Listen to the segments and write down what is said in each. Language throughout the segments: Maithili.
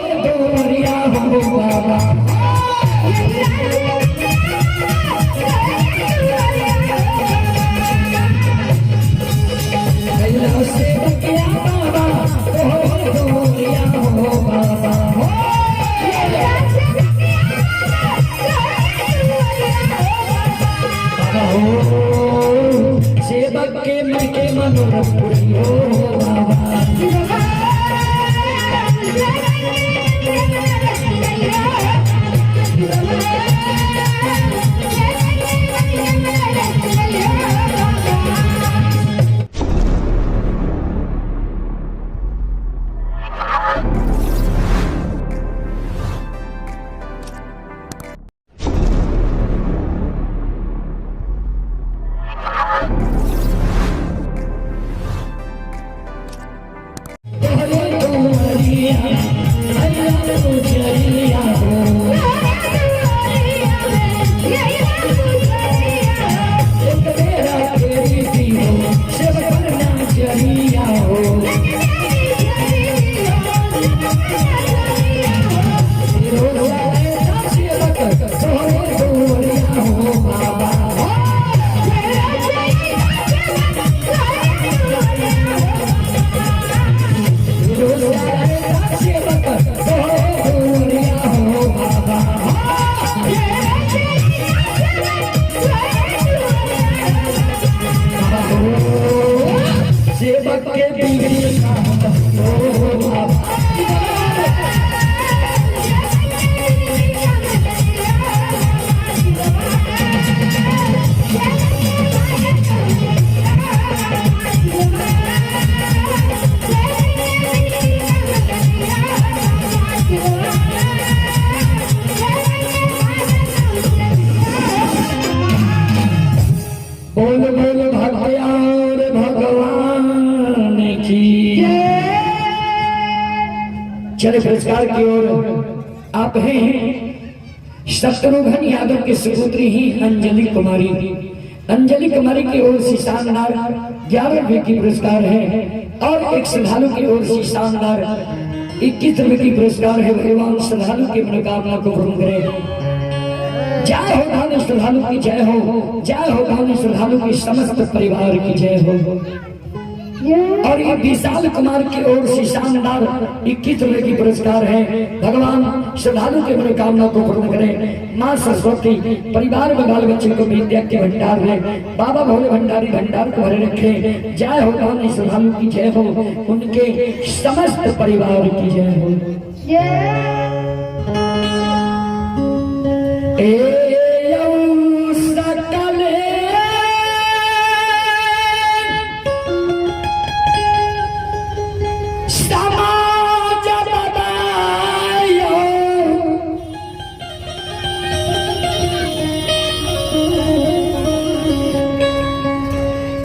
तोहरे दुआरिया हो बाबा। अइला सेवकिया बाबा तोहरे दुआरिया हो बाबा। बाबा हो, सेवक के मन के मनोरथ पूरी हो बाबा। तोहरे दुआरिया अइला पुजरिया हो। एक बेरा फेरी दिहो सेवक नजरिया हो। रोज आए सेवक तोहरे दुआरिया हो बाबा। रोज आए सेवक तोहरे दुआरिया हो बाबा। बाबा हो, सेवक के बिगड़ी काम हो बाबा। बोल बोल भगवान भगवान की। चले पुरस्कार की ओर। आप हैं शत्रुघ्न यादव की सुपुत्री ही अंजलि कुमारी। अंजलि कुमारी की ओर से शानदार 11 रुपए की पुरस्कार है और एक श्रद्धालु की ओर से शानदार 21 रुपए की पुरस्कार है। भगवान श्रद्धालु की मनोकामना को पूर्ण करे। जय हो धानी श्रद्धालु की जय हो, जय हो धानी श्रद्धालु की समस्त परिवार की जय हो। और ये विशाल कुमार की ओर से शानदार 21 रुपए की पुरस्कार है। भगवान श्रद्धालु के मनोकामना को पूर्ण करें। माँ सरस्वती परिवार में बाल बच्चे को विद्या के भंडार में बाबा भोले भंडारी भंडार को भरे रखे। जय हो धानी श्रद्धालु की जय हो, उनके समस्त परिवार की जय हो। ए यौ सकले समाज बदायो,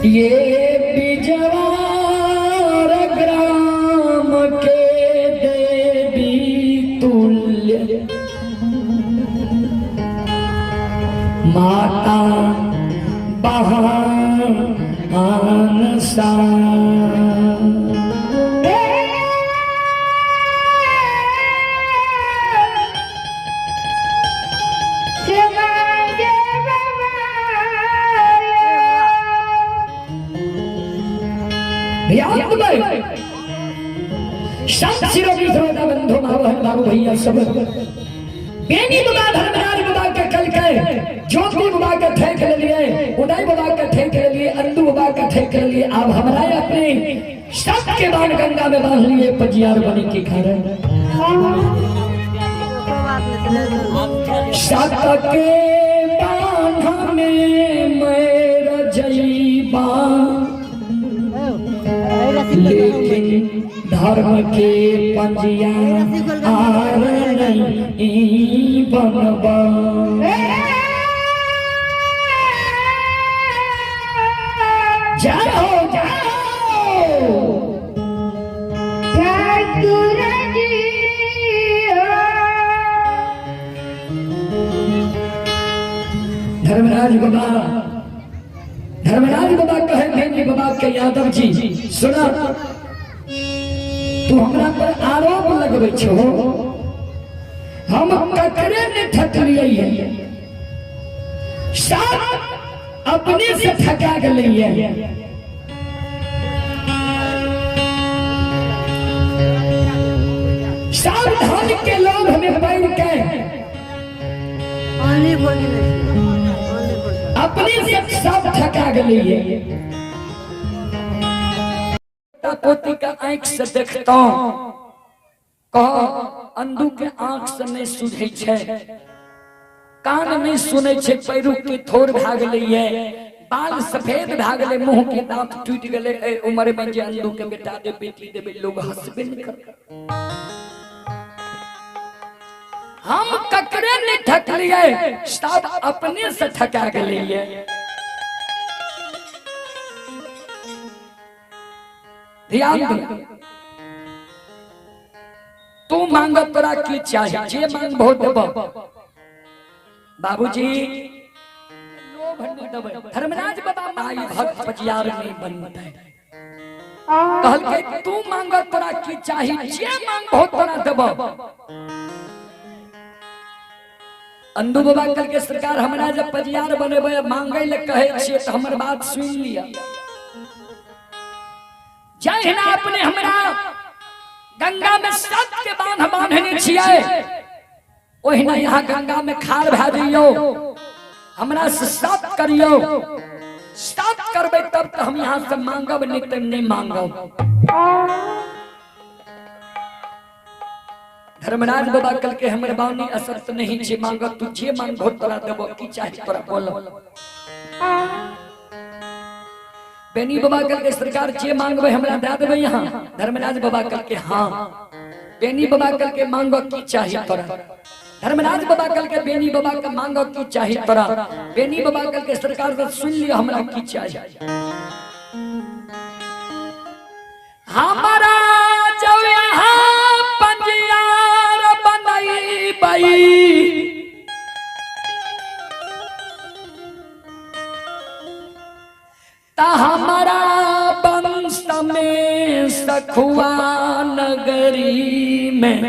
ये बिजवार ग्राम के देवी तुल्य माता बहान सा। याद में संत शिरोमणि श्रोता बंधु माँ बाबू भैया सब, बेनी बाबा धर्मराज बाबा के कल के ज्योति बाबा के ठेक ले लिए, उदय बाबा के ठेक ले लिए, अंदू बाबा के ठेक ले लिए। अब हमारा अपने सबके बाण गंगा में बांध लिए पजियार बने के कारण। सत के बांध में मैं रजईबा, लेकिन धर्म के पंजिया आर नहीं बनबा। जय हो, जय हो। ठाकुर जी हो। धर्मराज बाबा, धर्मराज बाबा कहे थे बाबा के, यादव जी सुना, तू हमरा पर आरोप लगबै छो। हम ककरे ने ठकलियै है, सब अपने से ठका गेलै है। सब धन के लोभ में पड़ के ओनली फॉर ओनली फॉर अपने से सब ठका गेलै है। पोती का आंख से देखता कह, अंधू के आंख से नहीं सुझै छै, कान नहीं सुनै छै, पैरू के थोर भए गेलै ये, बाल सफेद भए गेलै, मुंह के दांत टूटि गेलै। एहि उम्र में जे अंधू के बेटा दे बेटी देबै, लोग हंसबे नहीं करतै। हम ककरे नहीं ठकलियै, सब अपने से ठका गेलियै। ध्यान दे, तू मांग तोरा की चाही, जे मांगबो देब। बाबूजी लोभ नहीं देबै। धर्मराज बाबा माई भक्त पजियार नहीं बनतै। कहलकै तू मांग तोरा की चाही, जे मांगबो तोरा देब। अंधू बाबा कल के सरकार हमरा जब पजियार बनेबै मांगै ले कहै छियै तऽ हमर बात सुनि लिअ। जहिना अपने हमरा गंगा में सबके बांध बांधने छियै, ओहिना यहाँ गंगा में खार भए जइयौ, हमरा से साफ करियौ। साफ करबै तब तऽ हम यहाँ से मांगब, नहीं तऽ नहीं मांगब। धर्मराज बाबा कल के हमर बानी असर नहीं छे, मांगब तू जे मांगबो तोरा देबो, की चाही तोरा बोलो। बेनी बाबा कल के सरकार जे मांगबे हमरा दे देबे यहाँ। धर्मराज बाबा कल के हाँ। बेनी बाबा कल के मांगो की चाही तोरा। धर्मराज बाबा कल के बेनी बाबा के मांगो की चाही तोरा। बेनी बाबा कल के सरकार से सुन लियो हमरा की चाही। हमारा जब यहाँ पंजियार बनई बई, ता हमारा वंश में सखुआ नगरी में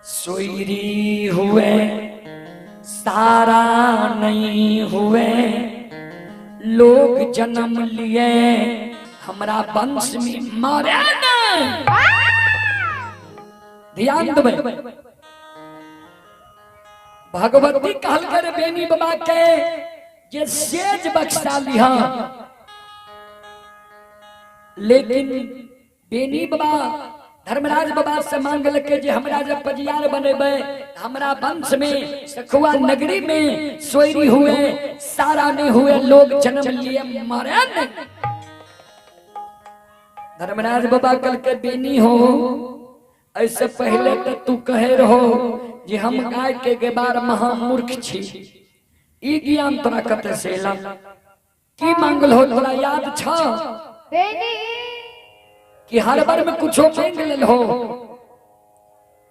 सोईरी हुए, सारा नहीं हुए, लोग जन्म लिए हमरा वंश में मारे नहीं। ध्यान देबै, भगवती कहल कर बेनी बाबा के जे सेज बख्शा लिहा, लेकिन बेनी बाबा धर्मराज बाबा से मांगल के जे हमरा जब पजियार बनेबै, हमरा वंश में सखुआ नगरी में सोयरी हुए, सारा नहीं हुए, लोग जन्म लिए मरे नहीं। धर्मराज बाबा कल के बेनी हो, ऐसे पहले तो तू कहे रहो जे हम गाय के गेबार महामूर्ख छी, ई ज्ञान तोरा कते से एला? की मांगल हो तोरा याद छ कि हर बार में कुछो मांग लेल हो?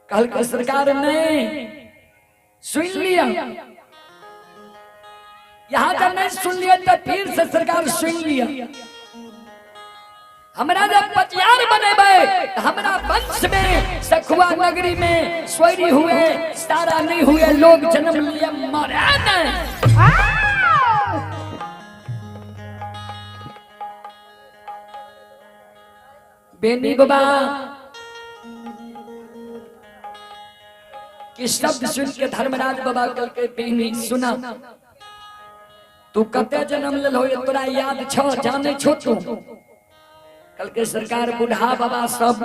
कहल के सरकार नहीं सुन लिया, यहाँ जब नहीं सुन लिया तो फिर से सरकार सुन लिया। हमरा जब पतियार बनेबै हमरा वंश में सखुआ नगरी में स्वैरी हुए, सारा नहीं हुए, लोग जन्म लिए मरे नहीं। बेनी बाबा कि शब्द सुन के धर्मराज बाबा कल के बेनी सुना, तू कते जन्म लेल हो तोरा याद छो, जाने छो तू? कल के सरकार बुढ़ा बाबा सब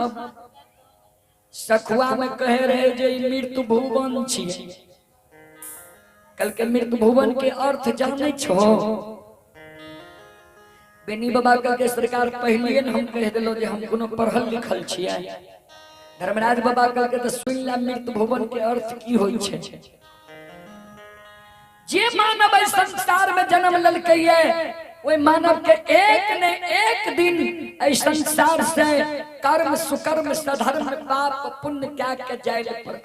सखुआ में कहे रहे जे ई मृत्यु भुवन छियै। कल के मृत्यु भुवन के अर्थ जाने छो? बेनी बाबा कल के सरकार पहलिए हम कह दिलो जे हम कोनो पढ़ल लिखल छियै। धर्मराज बाबा कल के तो सुन ला मृत्यु भुवन के अर्थ की होई छै। जे मानव एहि संसार में जन्म लेलकै ये, ओहि मानव के एक ने एक दिन एहि संसार से कर्म सुकर्म सधर्म पाप पुण्य क्या के जाय ले पड़त।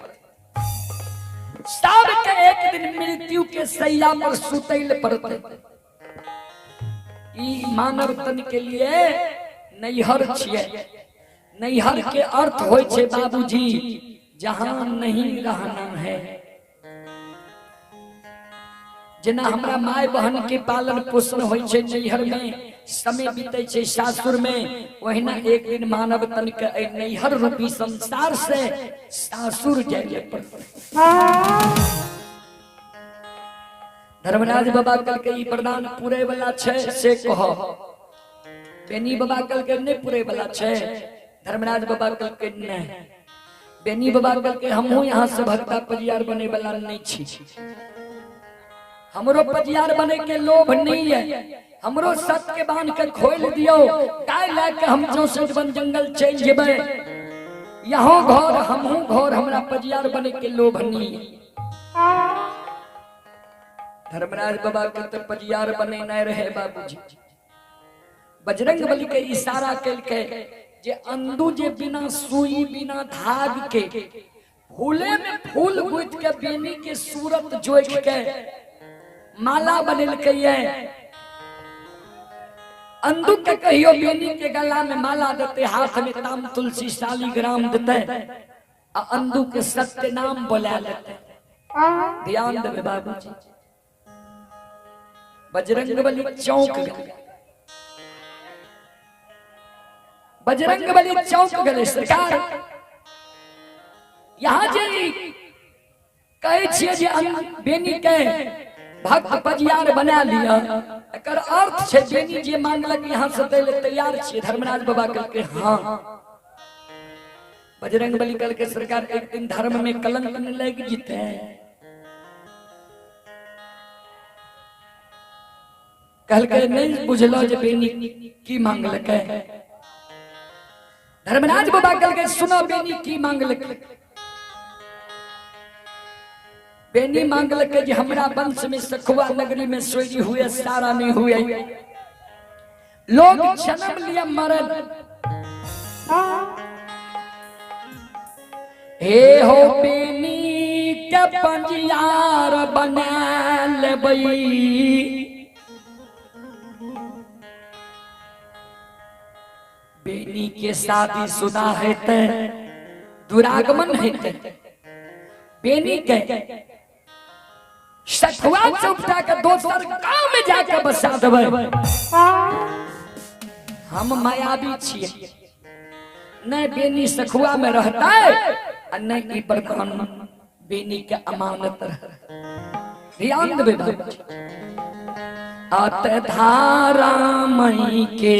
सबके एक दिन मृत्यु के सैया पर सुतै ले पड़त। ई मानव तन के लिए नैहर छियै। नैहर के अर्थ होइ छै बाबूजी जहां नहीं रहना है। जेना हमरा माय बहन के पालन पोषण होइ छै नैहर में, समय बीतै छै सासुर में, ओहिना एक दिन मानव तन के एहि नैहर रूपी संसार से सासुर जाय ले पड़तै। धर्मराज बाबा कहलकै ई वरदान पूरे वाला छै से कह। बेनी बाबा कहलकै नहि पूरे वाला छै। धर्मराज बाबा कहलकै नहि। बेनी बाबा कहलकै हमहूँ यहाँ से भक्ता पजियार बने वाला नहीं छी, हमरो पजियार बने के लोभ नहीं है, हमरो सत के बांध के खोल दियो, काय ला के हम 64 वन जंगल चल जेबै, यहाँ घर हमहूँ घर, हमरा पजियार बने के लोभ नहीं है। धर्मराज बाबा के तो पजियार बने नहीं रहे बाबूजी। बजरंग बली के इशारा केलकै जे अंदू जे बिना सुई बिना धाग के फूले में फूल गुथ के बेनी के सूरत जोड़ के माला बनेलकै है। अंदू के कहियो बेनी के गला में माला देते, हाथ में ताम तुलसी शालीग्राम देते, आ अंदू के सत्य नाम बोला लेते। ध्यान देवे बाबूजी, बजरंग बली चौंक गए, बजरंग बली चौंक गए। सरकार यहाँ जे कहै छियै जे बेनी के भक्त पजियार बना लिया, एकर अर्थ छै बेनी जे मांगलक यहाँ से दै ले तैयार छियै। धर्मराज बाबा कहलकै हाँ। बजरंग बली कहलकै सरकार एक दिन धर्म में कलंक नहीं लग जितै। कहलकै नहीं बुझलो जे बेनी की मांगलकै। धर्मराज बाबा कहलकै सुनो बेनी की मांगलकै। बेनी मांगलकै जे हमरा वंश में सखुआ नगरी में सोई हुए सारा नहीं हुए, लोग जन्म लिया मरल। हे हो बेनी के पंजियार बना लेबै, बेनी के शादी शुदा हेतै, दुरागमन हेतै, बेनी के सखुआ चौपटा के दोसर गांव में जाके बसा देबै। हम मायावी छियै, नहीं बेनी सखुआ में रहता है आ नहीं ई बरदान बेनी के अमानत रहता। ध्यान देबै बाबूजी। अत धारा मई के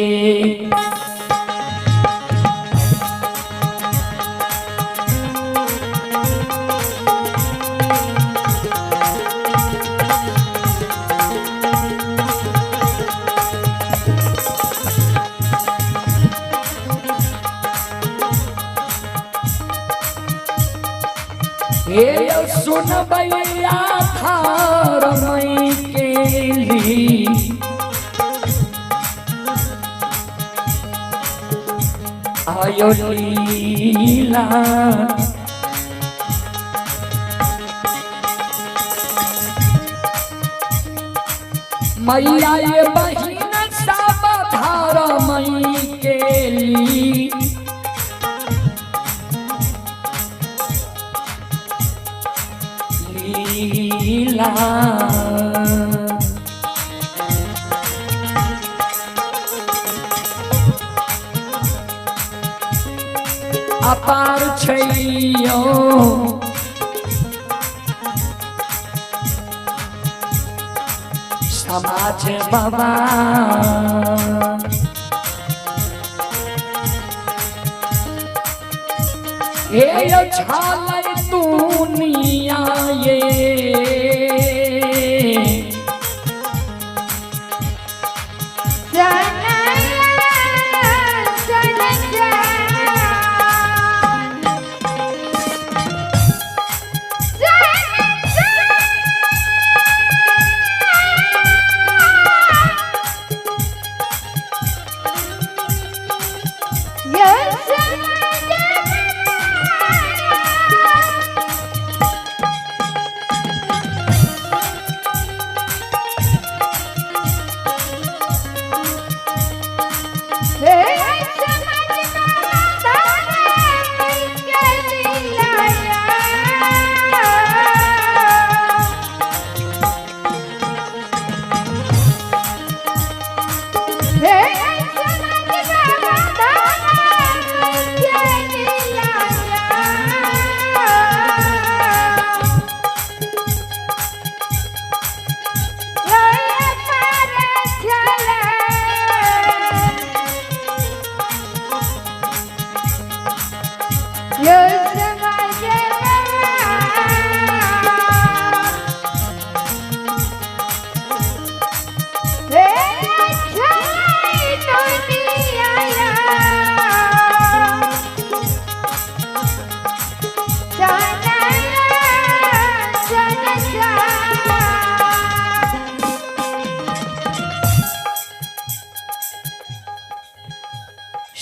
सुन भैया थार मई के ली, आयो लीला मैया ये बहिन सब धार मई के ली, लीला। अपार छैयो समाज बाबा, हे छाल दुनिया ये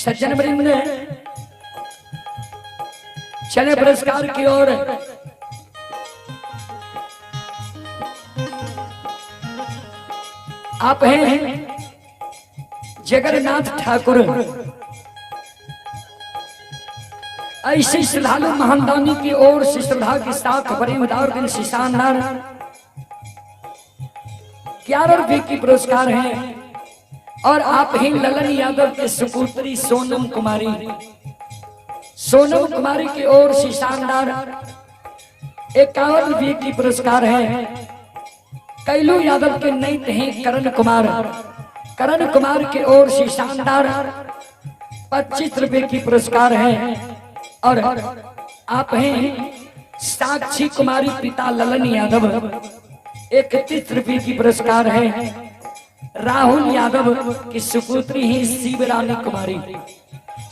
सज्जन वृंद चले पुरस्कार की ओर। आप हैं जगन्नाथ ठाकुर, ऐसे श्रद्धालु महानदानी की ओर से श्रद्धा के साथ बड़े उदार दिन से शानदार 11 रुपए की पुरस्कार है। और आप ही ललन यादव के सुपुत्री सोनम कुमारी, सोनम कुमारी की ओर से शानदार 51 रुपए की पुरस्कार है। कैलू यादव के नैत हैं करण कुमार, करण कुमार की ओर से शानदार 25 रुपए की पुरस्कार है। और आप हैं साक्षी कुमारी पिता ललन यादव, 31 रुपए की पुरस्कार है। राहुल यादव की सुपुत्री ही शिवरानी कुमारी,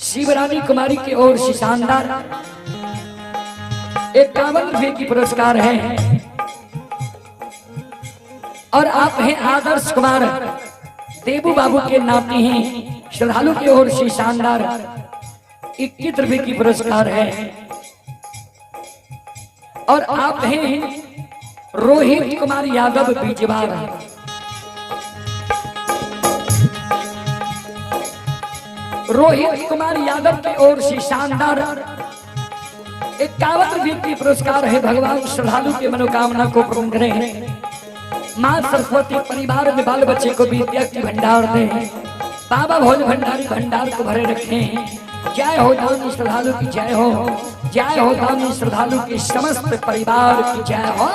शिवरानी कुमारी की ओर से शानदार 51 रुपए की पुरस्कार है। और आप हैं आदर्श कुमार, देबू बाबू के नाती हैं, श्रद्धालु की ओर से शानदार 21 रुपए की पुरस्कार है। और आप हैं रोहित कुमार यादव बिजवार, रोहित कुमार यादव की ओर से शानदार 51 रुपए की पुरस्कार है। भगवान श्रद्धालु की मनोकामना को पूर्ण करें। माँ सरस्वती परिवार में बाल बच्चे को विद्या की भंडार दे। बाबा भोज भंडारी भंडार को भरे रखें। जय हो दानी श्रद्धालु की जय हो, जय हो दानी श्रद्धालु की समस्त परिवार की जय हो।